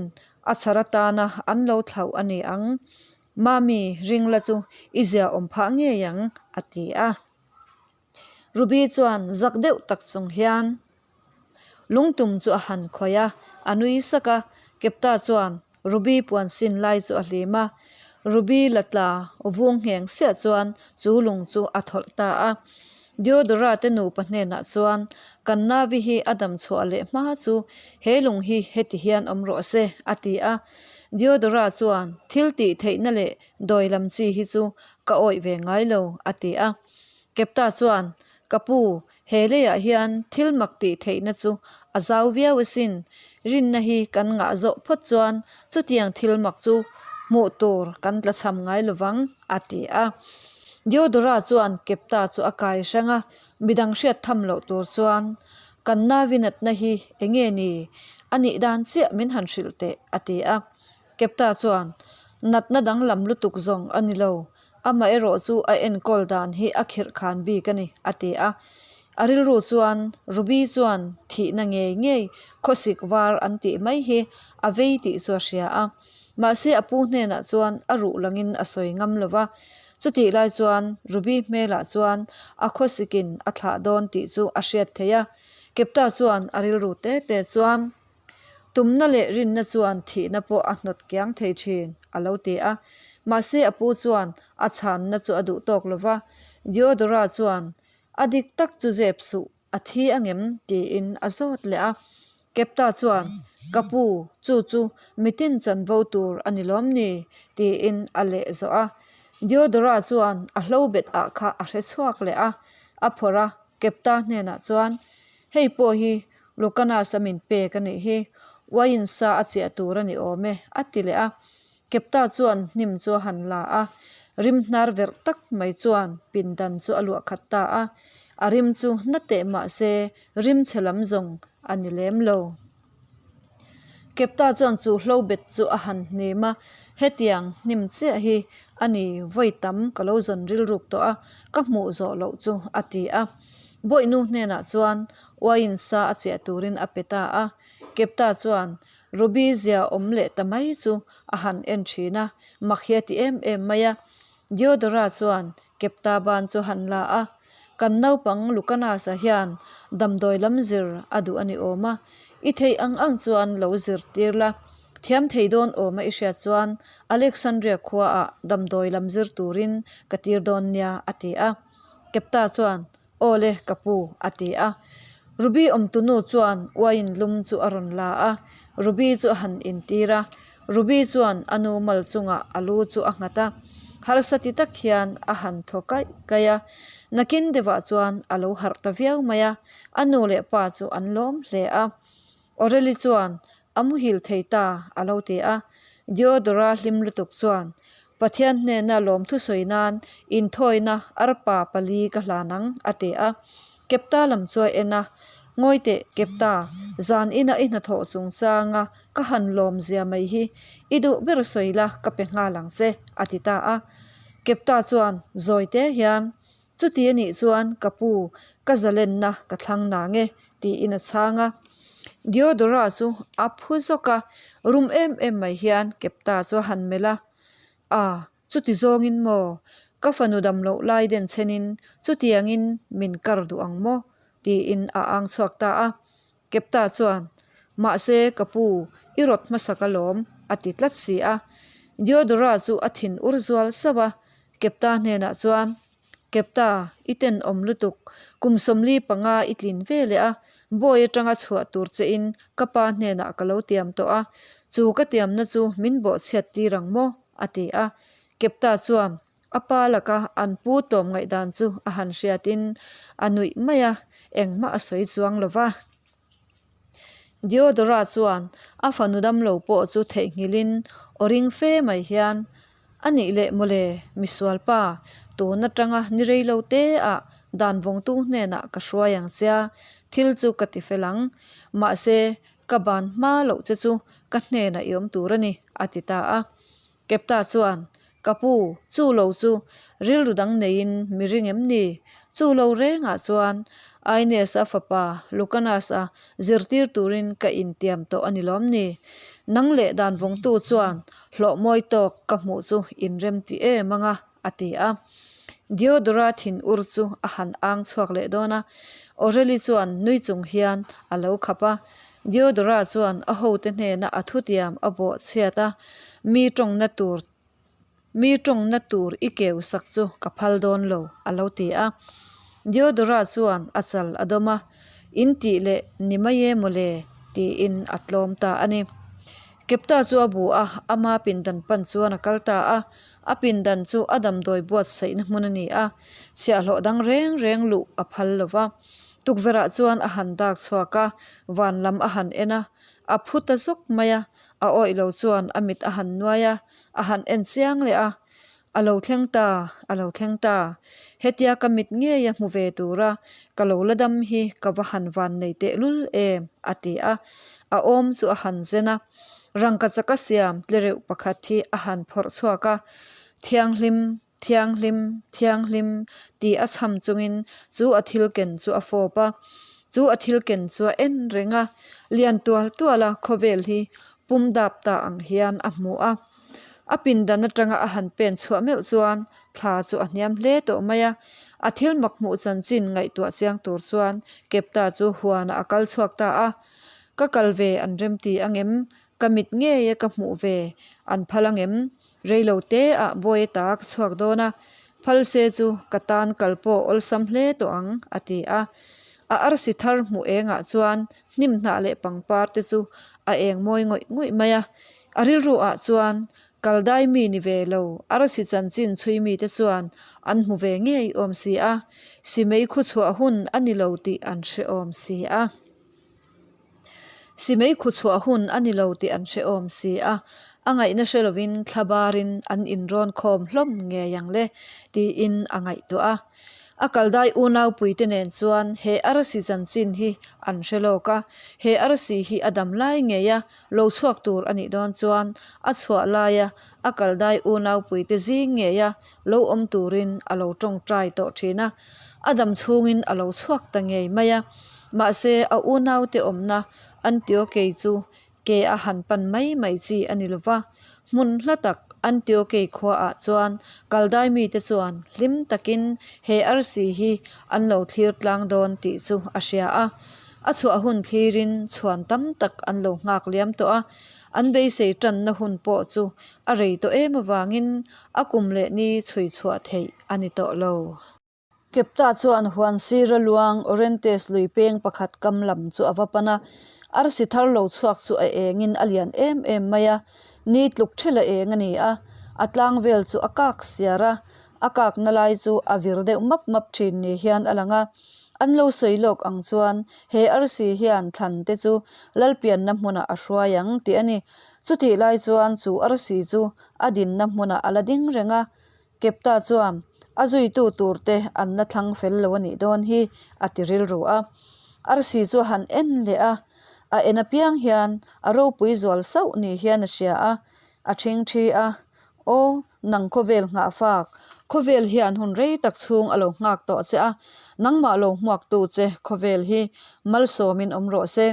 a chhar atana an lo thlauh a ni ang. Mami, ring la chu i zia awm phah ngei ang, a ti a. Ruby chuan zak deuh tak chung hian lungtum chu a han khawih a, a nui sak a. Kepta chuan Ruby puan sin lai chu a hlim a, Ruby la tla vung ngheng siah chuan chu lung chu a thawlh ta a. Diodora te nupa hnenah chuan kan Navi hi a dam chhuah leh hma chu he lung hi heti hian awm rawh se a ti a. Diodora chuan thil tih theihna leh Dawi lam chi hi chu ka awih ve ngai lo, a ti a. Kepta chuan, Ka pu, he leiah hian thil mak tih theihna chu a zau viau asin. Rinna hi kan ngah zawh phawt chuan chutiang thil mak chu hmuh tur kan tla cham ngai lovang, a ti a. Diodora chuan Kepta chu a kai hrang a, midang hriat tham loh tur chuan, Kan navinatna hi enge ni? A nih dan chiah min han hrilh teh, a ti a. Kepta chuan, Natna danglam lutuk zawng a ni lo, amaherawh chu a enkawl dan hi a khirh khan bik a ni, a ti a. A rilru chuan Ruby chuan thihna ngei ngei khawsik var an tih mai hi a vei tih chu a hria a. Mahse a pu hnenah chuan a ruh langin a sawi ngam lo va. Chutih lai chuan Ruby hmelah chuan a khawsikin a thlah dawn tih chu a hriat theih a. Kepta chuan a rilru te te chuan. Tumna leh rinna chuan thihna pawh a hnawt kiang thei thin, a lo ti a. Mahse a pu chuan a chhanna chu a duh tawk lo va. Diodora chuan, A dik tak chu zep suh, a thi angem? tiin a zawt leh a. Kepta chuan, Ka pu, chu chu mitin chanvo tur a ni lawm ni? tiin a leh zawh a. Diodora chuan a hlo bet ah kha a hre chhuak leh a, a phawrh a, Kepta hnenah chuan, Hei pawh hi Lucanas-a min pek a nih hi, wine sa a chiah tur a ni awm e, a ti leh a. Kepta chuan hnim chu a han la a, rim hnar verh tak mai chuan pindan chu a luah khat ta a. A rim chu na teh mah se rim chhe lam zawng a ni lem lo. Kepta chuan chu hlo bet chu a han hnim a, hetiang hnim chiah hi a ni vawi tam ka lo zawn rilruk tawh a, ka hmuh zawh loh chu a ti a. Bawihnu hnenah chuan uaiin sa a chiah turin a pe ta a, Kepta chuan Ruby zia awm leh ta mai chu a han en thin a, mak hi a ti em em mai a. Diodora chuan Kepta ban chu han la a, Kan naupang Lucanus-a hian damdawi lam zir a duh a ni awm a, i theih ang ang chuan lo zir tir la. Thiam thei dawn awm a i hriat chuan Alexandria khuaah damdawi lam zir turin ka tir dawn nia, a ti a. Kepta chuan, Aw le, ka pu, a ti a. Ruby awmtunu chuan uaiin lum chu a rawn la a, Ruby chu a han intir a. Ruby chuan a nu mal chungah a lu chu a nghat a, harsa ti tak hian a han thaw kaih kaih a. Nakin deuhah chuan a lo harh ta viau mai a, a nu leh pa chu an lawm hle a. Aurelie chuan a muhil thei ta a lo ti a, Diodora hlim lutuk chuan Pathian hnena lawmthu sawi nan inthawina arpa pali ka hlan ang a ti a. Kepta lam chu a en a, Ngawi teh Kepta, zan ina i hnathawh chungchanga ka han lawm zia mai hi i duh ber sawi la ka pe nghal ang che a ti ta a. Kepta chuan zawi te hian Chuti a nih chuan ka pu, ka zalenna ka thlang nang e, tiin a chhang a. Diodora chu a phu zawk a, rum em em mai hian Kepta chu a han melh a. A, chuti zawngin maw? Ka fanu dam loh lai den chhenin chutiangin min kar duh ang maw? tiin a ang chhuak ta a. Kepta chuan, Mahse, ka pu, i rawt hmasak alawm. a ti tlat si a. Diodora chu a thin ur zual sauh a, Kepta hnenah chuan, Kepta, i tenawm lutuk, kum 45 i tlin ve leh a, bawi atanga chhuah tur che in ka pa hnenah ka lo tiam tawh a, chu ka tiamna chu min bawhchhiat tir ang maw? a ti a. Kepta chuan a pa laka an pu tawm ngaihdan chu a han hriatin a nuih mai a, engmah a sawi chuang lo va. Diodora chuan a fanu damlo pawh chu theihnghilhin aw ring fe mai hian, A nih leh mawle, misual pa, tun atanga ni rei lo te ah dan vawngtu hnenah ka hruai ang che a, thil chu ka ti fel ang. Mahse, ka ban hma loh che chu ka hnenah i awm tur a ni, a ti ta a. Kepta chuan, Ka pu, chu lo chu rilru dang neiin mi ring em ni? Chu lo rengah chuan Aeneas-a fapa Lucanas-a zirtir turin ka intiam tawh a ni lawm ni? Nang leh dan vawngtu chuan hlawh mawi tawk ka hmuh chu inrem ti em anga, a ti a. Diodora thinur chu a han ang chhuak leh dawn a, Aurelie chuan nui chung hian a lo khap a. Diodora chuan a hote hnena a thutiam a bawh chhiat a, Mi tawngna tur mi tawngna tur i keu sak chu ka phal dawn lo, a lo ti a. Diodora chuan a chal a dawm a, In tih leh ni mai e mawle, tiin a tlawm ta a ni. Kepta chu a bu a, ama pindan pan chuan a kal ta a. A pindan chu a damdawi buatsaihna hmun a ni a, chhiahhlawh dang reng reng luh a phal lo va. Tukverhah chuan a han dak chhuak a, van lam a han en a, a phu ta zawk mai a, a awih lo chuan a mit a han nuai a, a han en chiang leh a, A lo thleng ta, a lo thleng ta, hetia ka mit ngei a hmu ve tura ka lo la dam hi ka va han van nei tehlul em, a ti a, a awm chu a han zen a, rangka chaka siam tlereuh pakhat hi a han phawrh chhuak a, Thianghlim, Thianghlim, Thianghlim tih a chham chungin chu a thil ken chu a fawp a, chu a thil ken chu a en reng a, lian tual tual a khawvel hi pum dap ta ang hian a hmu a. A pindan atanga a han pen chhuah meuh chuan thla chu a hniam hle tawh mai a, a thil mak hmuh chanchin ngaihtuah chiang tur chuan Kepta chu huanah a kal chhuak ta a, Ka kal ve an remti angem? Ka mit ngei a ka hmuh ve an phal angem? Reilo te ah bawi ta ka chhuak dawn a, phal se chu ka tan kal pawh awlsam hle tawh ang, a ti a. A arsi thar hmuh engah chuan hnim hnah leh pangpar te chu a eng mawi ngawih ngawih mai a. A rilru ah chuan kaldai mi ni ve lo arsi chanchin chhui mi te chuan an hmu ve ngei awm si a, simei khu chhuah hun a ni lo tih an hre awm si a. Simei khu chhuah hun a ni lo tih an hre awm si a, a ngaihna hre lovin thla barin an inrawn khawm hlawm ngei ang le tiin a ngaihtuah a. A kaldai unaupuite nen chuan he arsi chanchin hi an hre lawk a, he arsi hi a dam lai ngei a, lo chhuak tur a nih dawn chuan a chhuah laia a kaldai unaupuite zing ngei a lo awm turin a lo tawngtai tawh thin a, a dam chhungin a lo chhuak ta ngei mai a. Mahse, a unaute awmna Antiokei chu ke a han pan mai mai chi a ni lo va, hmun hla tak Antiokei khuaah chuan kaldai mite chuan hlim takin he arsi hi an lo thlir tlang dawn tih chu a hria a. A chhuah hun thlirin chhuan tam tak an lo nghak liam tawh a, an beisei tanna hun pawh chu a rei tawh em avangin a kum leh ni chhui chhuah theih a ni tawh lo. Kepta chuan huan sira luang Orontes lui peng pakhat kam lam chu a va pan a, arsi thar lo chhuak chu a engin a lian em em mai a, ni tluk thel a eng a ni a, a tlang vel chu a kak siar a, a kakna lai chu a vir deuh map map thin ni hian a lang a. An lo sawi lawk ang chuan he arsi hian thlan te chu Lalpianna hmunah a hruai ang tih a ni. Chutih lai chuan chu arsi chu a dinna hmunah a la ding reng a. Kepta chuan a zuitu tur te an la thlang fel lo a nih dawn hi a ti rilru a. Arsi chu a han en leh a, a en apiang hian a ropui zual sauh ni hian a hria a, a thingthi a, Aw, nang khawvel nghah fak, khawvel hian hun rei tak chhung a lo nghak tawh che a, nangmah lo hmuaktu che khawvel hi malsawmin awm rawh se.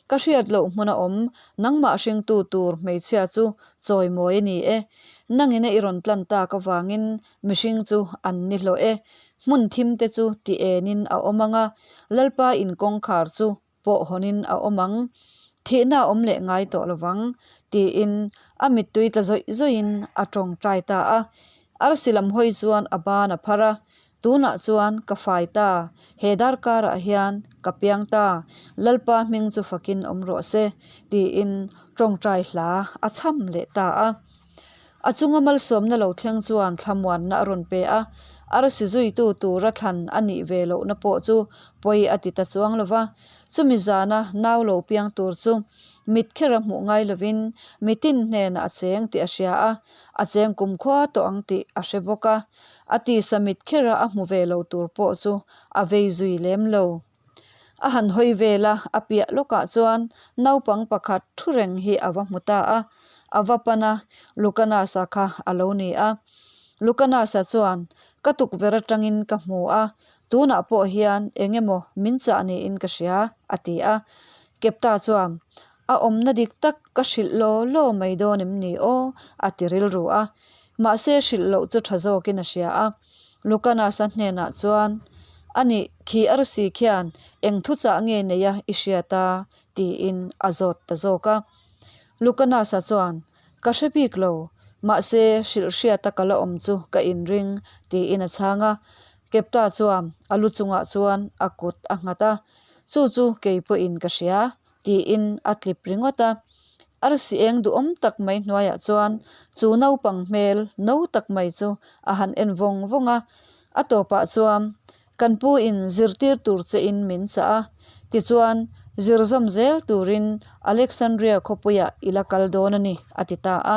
Ka hriat loh hmun a awm, nangmah hringtu tur hmeichhia chu chawimawi a ni e. Nangina i rawn tlan tak avangin mihring chu an ni hlawh e. Hmun thim te chu ti enin a awm ang a, Lalpa in kawngkhar chu pawh hawnin a awm ang. Thihna a awm leh ngai tawh lovang, tiin a mittui tla zawih zawihin a tawngtai ta a. Arsi lam hawi chuan a ban a phar a, Tunah chuan ka fai ta, he darkarah hian ka piang ta, Lalpa hming chu fakin awm rawh se, tiin tawngtai hla a chham leh ta a. A chunga malsawmna lo thleng chuan thlamuanna a rawn pe a, arsi zuitu tura thlan a nih ve lohna pawh chu pawi a ti ta chuang lo va. Chumi zana nau lo piang tur chu mit khera hmuh ngai lovin mitin hnenah a cheng tih a hria a, a cheng kumkhua tawh ang tih a hre bawk a. A tisa mit khera a hmu ve lo tur pawh chu a vei zui lem lo. A han hawi vel a, a piah lawkah chuan naupang pakhat thu reng hi a va hmu ta a. A va pan a, Lucanasa kha a lo ni a. Lucanasa chuan, Ka tukverh atangin ka hmu a, tunah pawh hian eng emaw min chah niin ka hria, a ti a. Kepta chuan, A awmna dik tak ka hrilh law law mai dawn em ni aw? a ti rilru a. Mahse hrilh loh chu tha zawkin a hria a. Lucanasa hnenah chuan, A nih, khi arsi khian eng thuchah nge nei a i hriat a? tiin a zawt ta zawk a. Lucanasa chuan, Ka hre bik lo, mahse hrilh hriata ka la awm chu ka inring, tiin a chhang a. Kepta chuan a lu chungah chuan a kut a nghat a, Chu chu kei pawhin ka hria. Tiin a tlip ringawt a. Arsi eng duhawm tak mai hnuaiah chuan chu naupang hmel no tak mai chu a han en vawng vawng a. A tawpah chuan kan pu in zirtir tur che in min chah a, tichuan zir zawm zel turin Alexandria khawpuiah i la kal dawn a ni, a ti ta a.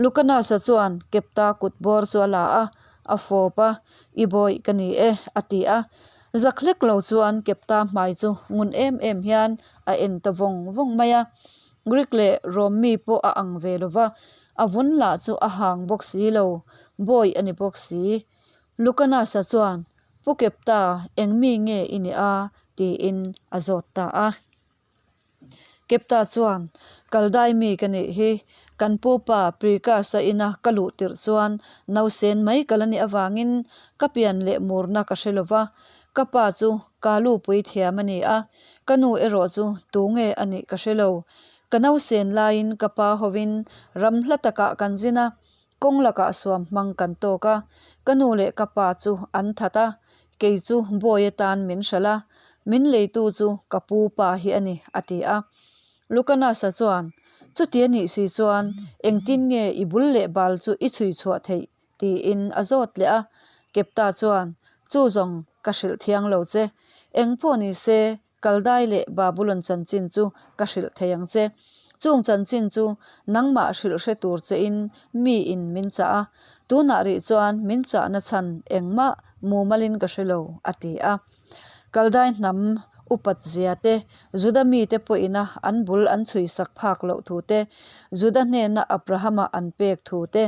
Lucanus-a chuan Kepta kut bawr chu a la a, a fawp a, I bawih ka ni e, a ti a. Zak hlek lo chuan Kepta hmai chu ngun em em hian a en ta vawng vawng mai a. Greek leh Rom mi pawh a ang ve lo va, a vun lah chu a hang bawk si lo, bawi a ni bawk si. Lucanus-a chuan, Pu Kepta, eng mi nge i nih a? tiin a zawt ta a. Kepta chuan, Kaldai mi ka nih hi, kan pu pa Prikasa ina ka luh tirh chuan nausen mai ka la nih avangin ka pian leh murna ka hre lova, ka pa chu Kalu pui thiam a ni a, ka nu erawh chu tu nge a nih ka hre lo. Ka nausen laiin ka pa hovin ram hla takah kan zin a, Kawng lakah suam hmang kan tawk a, ka nu leh ka pa chu an that a, kei chu bawi atan min hralh a, min leitu chu ka pu pa hi a ni, a ti a. Lucanus-a chuan, Chuti a nih si chuan engtin nge i bul leh bal chu i chhui chhuah theih? tiin a zawt leh a. Kepta chuan, Chu zawng ka hrilh thiang lo che. Eng pawh ni se, Kaldai leh Babulon chanchin chu ka hrilh thei ang che. Chung chanchin chu nangmah hrilh hre tur chein miin min chah a, tunah rih chuan min chahna chhan engmah mumalin ka hre lo, a ti a. Kaldai hnam upat zia te, Juda mite pawhina an bul an chhuisak phak loh thu te, Juda hnena Abrahama an pek thu te,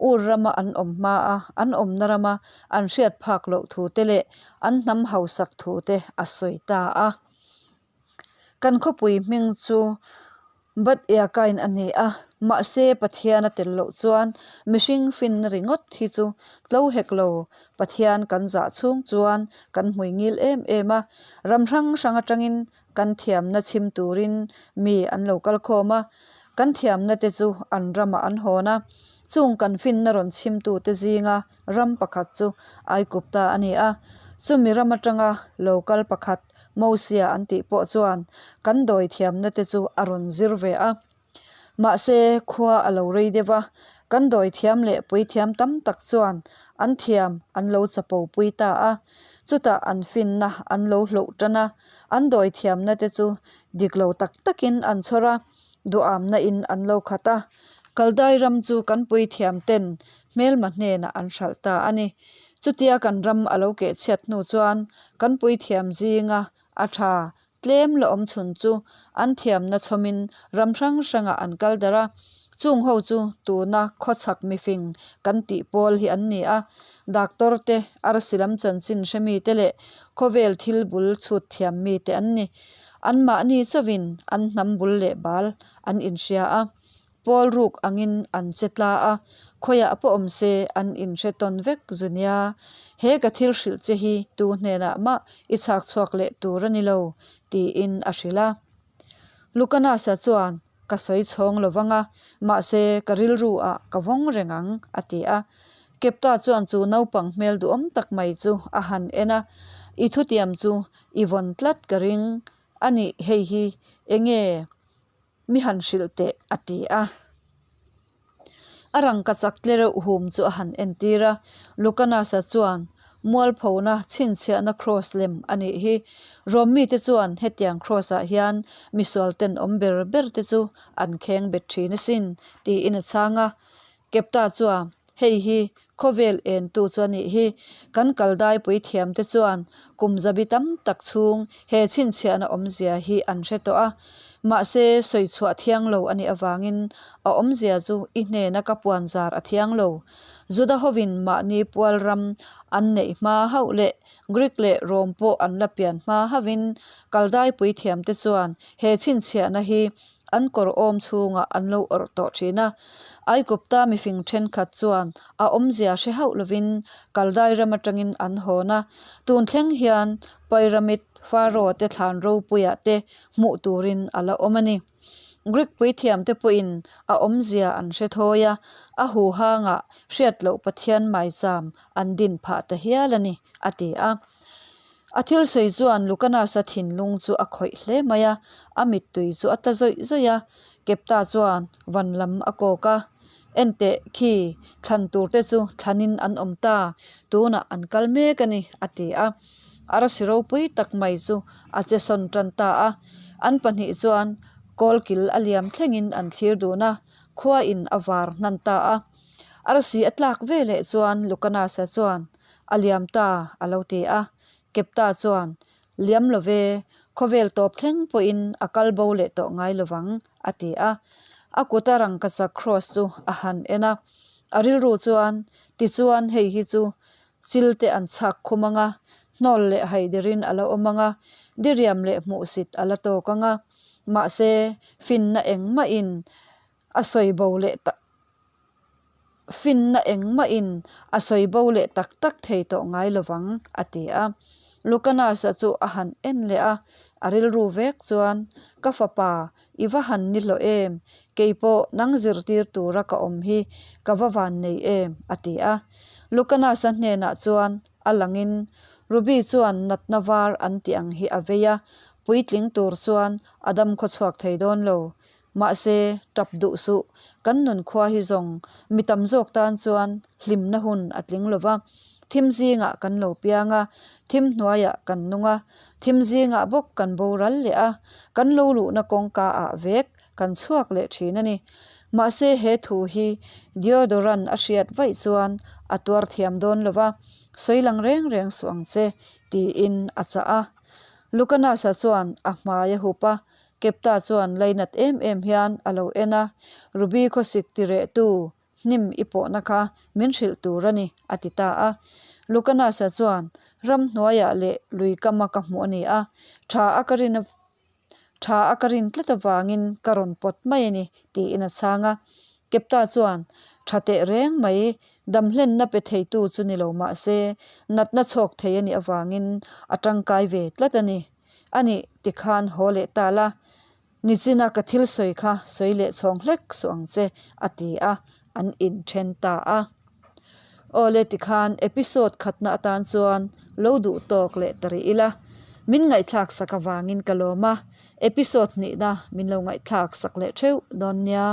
Ur rama an awm hmaa an awmna rama an hriat phak loh thu te leh an hnam hausak thu te a sawi ta a. Kan khawpui hming chu Bat Iakain a ni a, mahse Pathian a tel loh chuan mihring finna ringawt hi chu tlo hek lo. Pathian kan zah chhung chuan kan hmui ngil em em a, ram hrang hrang atangin kan thiamna chhim turin mi an lo kal khawm a, kan thiamna te chu an ramah an hawn a, chung kan finna rawn chhimtute zinga Ram pakhat chu Aigupta a ni a, chumi ram atanga lo kal pakhat Mosia an tih pawh chuan kan dawi thiamna te chu a rawn zir ve a. Mahse, khua a lo rei deuh a, kan dawi thiam leh puithiam tam tak chuan an thiam an lo chapo pui ta a, chutah an finna an lo hloh tan a, an dawi thiamna te chu dik lo tak takin an chhawr a, duhamna in an lo khat a. Kaldai ram chu kan puithiam ten hmelma hnenah an hralh ta a ni. Chutia kan ram a lo keh chhiat hnu chuan kan puithiam zinga a tha tlem la awm chhun chu an thiamna chhawmin ram hrang hrangah an kal darh a. Chung ho chu tuna khawchhak mifing kan tih pawl hi an ni a. Doctor te, arsi lam chanchin hre mite leh khawvel thil bul chhut thiam mite an ni. Anmahni chauhin an hnam bul leh bal an inhria a. Pawl ruk angin an che tla a, khawiah pawh awm se an inhre tawn vek zu nia. He ka thil hrilh che hi tu hnenah mah i chhak chhuak leh tur a ni lo, tiin a hrilh a. Lucanus-a chuan, Ka sawi chhawng lo vang a, mahse ka rilru ah ka vawng reng ang, a ti a. Kepta chuan chu naupang hmel duhawm tak mai chu a han en a, I thutiam chu i vawn tlat ka ring a nih hei hi enge mi han hrilh teh, a ti a. A rangka chak tle reuh hum chu a han entir a, Lucanus-a chuan mualphona chhinchhiahna kraws lem a nih hi. Rom mite chuan hetiang kraws-ah hian misual tenawm ber ber te chu an kheng bet thin asin, tiin a chhang a. Kepta chuan, Hei hi khawvel entu chu a nih hi. Kan kaldaipui thiamte chuan kum zabi tam tak chhung he chhinchhiahna awmzia hi an hre tawh a. Mahse, sawi chhuah thiang lo a nih avangin a awmzia chu i hnena ka puan zar a thiang lo. Juda hovin mahni pual ram an neih hma hauh leh Greek leh Rom pawh an la pian hma hauhin kaldaipui thiamte chuan he chhinchhiahna hi an kawr awm chhungah an lo awrh tawh thin a. Aigupta mifing thenkhat chuan a awmzia hre hauh lovin Kaldai ram atangin an hawn a, tun thleng hian Pyramid Pharaoh te thlan ropuiah te hmuh turin a la awm a ni. Greek puithiamte pawhin a awmzia an hre thawi a, a huhangah hriat loh Pathian maicham an din phah ta hial a ni, a ti a. A thil sawi chuan Lucanus-a thinlung chu a khawih hle mai a, a mittui chu a tla zawih zawih a. Kepta chuan van lam a kawk a, Enteh khi, thlan tur te chu thlanin an awm ta, tunah an kal mek a ni, a ti a. Arsi ropui tak mai chu a che sawn tan ta a. An pahnih chuan kawlkil a liam thlengin an thlir dun a, khuain a var hnan ta a. Arsi a tlak ve leh chuan Lucanus-a chuan, A liam ta, a lo ti a. Kepta chuan, Liam lo ve, khawvel tawp thleng pawhin a kal bo leh tawh ngai lo vang, a ti a. A kuta rangkachak cross chu a han en a. A rilru chuan, Tichuan hei hi chu chil te an chhak khum ang a, hnawl leh haiderin a la awm ang a, diriam leh hmuhsit a la tawk ang a. Mahse, finna engmahin a sawi bo leh ta. Finna engmahin a sawi bo leh tak tak thei tawh ngai lovang, a ti a. Lucanus-a chu a han en leh a, a rilru vek chuan, Ka fapa, i va han ni hlawh em? Kei pawh nang zirtir tura ka awm hi ka va van nei em? a ti a. Lucanus-a hnenah chuan a langin Ruby chuan natna var an tih ang hi a vei a, puitling tur chuan a dam khawchhuak thei dawn lo. Mahse, tap duh suh, kan nun khua hi zawng mi tam zawk tan chuan hlimna hun a tling lo va. Thim zingah kan lo piang a, thim hnuaiah kan nung a, thim zingah bawk kan boral leh a, kan lo luhna kawngka ah vek kan chhuak leh thin a ni. Mahse, he thu hi Deodoran a hriat vaih chuan a tuar thiam dawn lo va, sawi lang reng reng suh ang che, tiin a chah a. Lucanus-a chuan a hmai a hup a, Kepta chuan lainat em em hian a lo en a, Ruby khawsik ti rehtu hnim i pawhna kha min hrilh tur a ni, a ti ta a. Lucanus-a chuan, Ramhnuaiah leh lui kama ka hmuh a ni a, tha a ka rin tha a ka rin tlat avangin ka rawn pawt mai a ni, tiin a chhang a. Kepta chuan, Tha teh reng mai, damhlenna pe theitu chu ni lo mah se, natna chhawk thei a nih avangin a tangkai ve tlat a ni. A nih, tikhan haw leh ta la, nichina ka thil sawi kha sawi leh chhawng hlek suh ang che, a ti a, an inthen ta a. Awle tikhan episode khatna atan chuan lo duh tawk leh ta rih ila, min ngaihthlak sak avangin ka lawm a, episode hnihna min lo ngaihthlak sak leh theuh dawn nia.